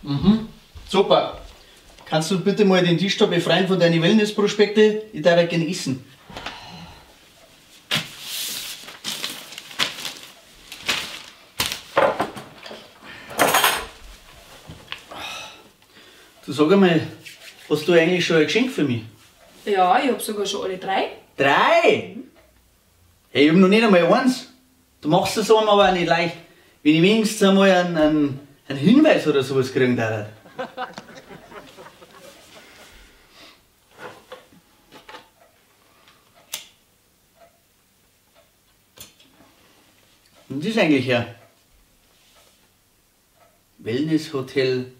Mhm. Super. Kannst du bitte mal den Tisch da befreien von deinen Wellness-Prospekte? Ich darf ja gerne essen. Du sag einmal, hast du eigentlich schon ein Geschenk für mich? Ja, ich hab sogar schon alle drei. Drei? Hey, ich hab noch nicht einmal eins. Du machst das einem aber auch nicht leicht. Wenn ich wenigstens einmal einen Hinweis oder sowas kriegen darf. Und das ist eigentlich ja Wellness-Hotel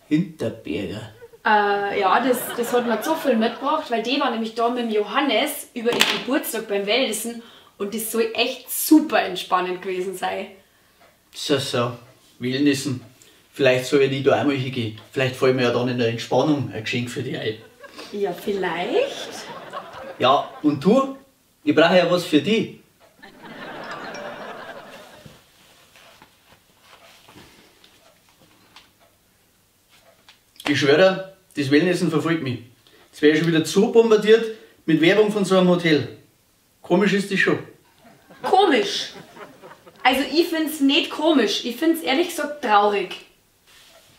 Hinterberger. Ja, das hat mir so viel mitgebracht, weil die war nämlich da mit dem Johannes über ihren Geburtstag beim Wellnessen und das soll echt super entspannend gewesen sein. So, Wellnessen. Vielleicht soll ich da auch mal hingehen. Vielleicht fällt mir ja dann in der Entspannung ein Geschenk für dich ein. Ja, vielleicht. Ja, und du? Ich brauche ja was für dich. Ich schwöre, das Wellnessen verfolgt mich. Jetzt werde ich schon wieder zu bombardiert mit Werbung von so einem Hotel. Komisch ist das schon. Komisch? Also ich find's nicht komisch. Ich find's ehrlich gesagt traurig.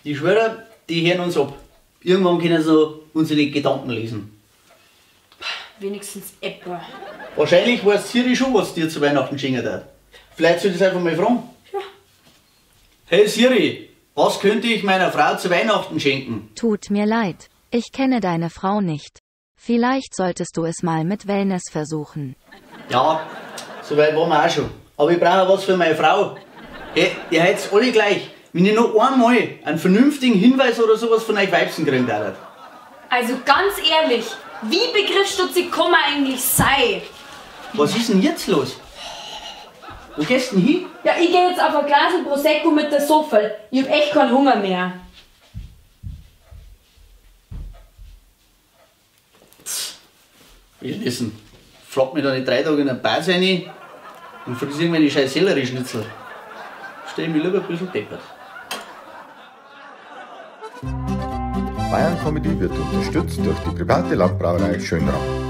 Ich schwöre, die hören uns ab. Irgendwann können sie unsere Gedanken lesen. Wenigstens etwa. Wahrscheinlich weiß Siri schon, was dir zu Weihnachten schenken darf. Vielleicht soll ich das einfach mal fragen. Ja. Hey Siri! Was könnte ich meiner Frau zu Weihnachten schenken? Tut mir leid, ich kenne deine Frau nicht. Vielleicht solltest du es mal mit Wellness versuchen. Ja, so weit waren wir auch schon. Aber ich brauche was für meine Frau. Hey, ihr seid alle gleich. Wenn ich noch einmal einen vernünftigen Hinweis oder sowas von euch Weibsen kriegen darf. Also ganz ehrlich, wie begriffsstutzig kann man eigentlich sein? Was ist denn jetzt los? Wo gehst du denn hin? Ja, ich geh jetzt auf ein Glas Prosecco mit der Sofa. Ich hab echt keinen Hunger mehr. Wellnessen. Frag mich da nicht 3 Tage in ein Bad rein und friss irgendwelche scheiß Sellerieschnitzel. Stell mich lieber ein bisschen deppert. Bayern Comedy wird unterstützt durch die private Landbrauerei Schönram.